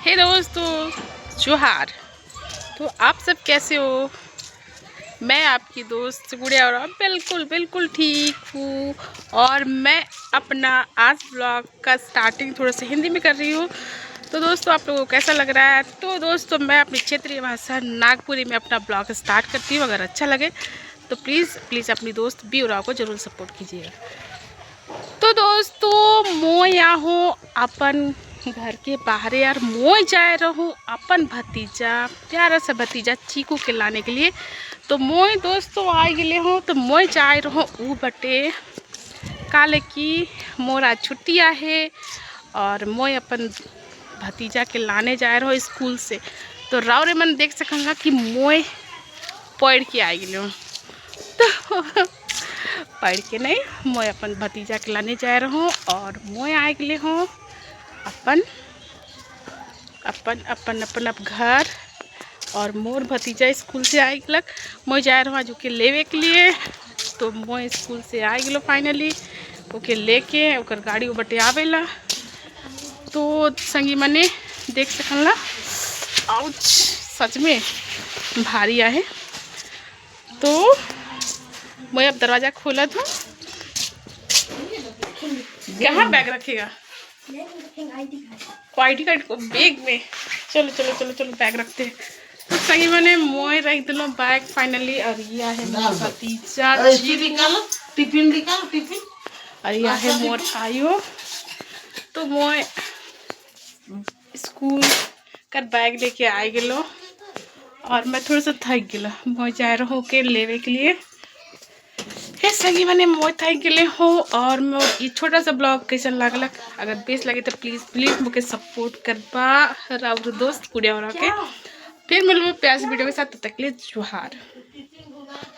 हे दोस्तों, जोहार। तो आप सब कैसे हो? मैं आपकी दोस्त गुड़िया और बिल्कुल बिल्कुल ठीक हूँ और मैं अपना आज ब्लॉग का स्टार्टिंग थोड़ा सा हिंदी में कर रही हूँ। तो दोस्तों, आप लोगों को कैसा लग रहा है? तो दोस्तों, मैं अपनी क्षेत्रीय भाषा नागपुरी में अपना ब्लॉग स्टार्ट करती हूँ। अगर अच्छा लगे तो प्लीज़ प्लीज़ अपनी दोस्त बी उराव को ज़रूर सपोर्ट कीजिएगा। तो दोस्तों, मोय यहाँ हूँ अपन घर के बाहर यार। मोय जाए रहूँ अपन भतीजा, प्यारा सा भतीजा चीकू के लाने के लिए। तो मोय दोस्तों आ गए हूँ। तो मोय जाए रहूँ ऊ बटे काले की मोर आज छुट्टी है और मोय अपन भतीजा के लाने जाए रहो स्कूल से। तो राव रे मन देख सकंगा कि मोय पढ़ के आ गए हूँ। तो पढ़ के नहीं, मोय अपन भतीजा के लाने जाए रहूँ और मोय आ गए हूँ अपन अपन अपन अपन अब घर और मोर भतीजा स्कूल से आ गलक। मोय जाए रहो आज ओके लेवे के लिए। तो मोय स्कूल से आ गलो फाइनली ओके लेके। ओकर गाड़ी बटे आवेला। तो संगी मने देख सकला, आउच, सच में भारी आहे। तो मैं अब दरवाज़ा खोला हूँ। कहाँ बैग रखेगा? आईडी कार्ड को बैग में। चलो चलो चलो चलो, बैग रखते हैं। तो संगी मने, मोय रख दिलो बैग फाइनली और ये है मोर भतीजा चीकू। निकालो टिफिन, निकालो टिफिन। और यह है मोर आयो। तो मोय स्कूल कर बैग लेके आ गलो और मैं थोड़ा सा थक गलो। मोय जा रहा के लेवे के लिए। हे संगी मने, मोय थक गए हो और मोर ये छोटा सा ब्लॉग कैसन लागलक? अगर बेस लगे तो प्लीज़ प्लीज़ मुझे सपोर्ट करबा। राउर दोस्त कुड़िया और के फिर मिलबो प्यास वीडियो के साथ। तब तक के लिए जोहार।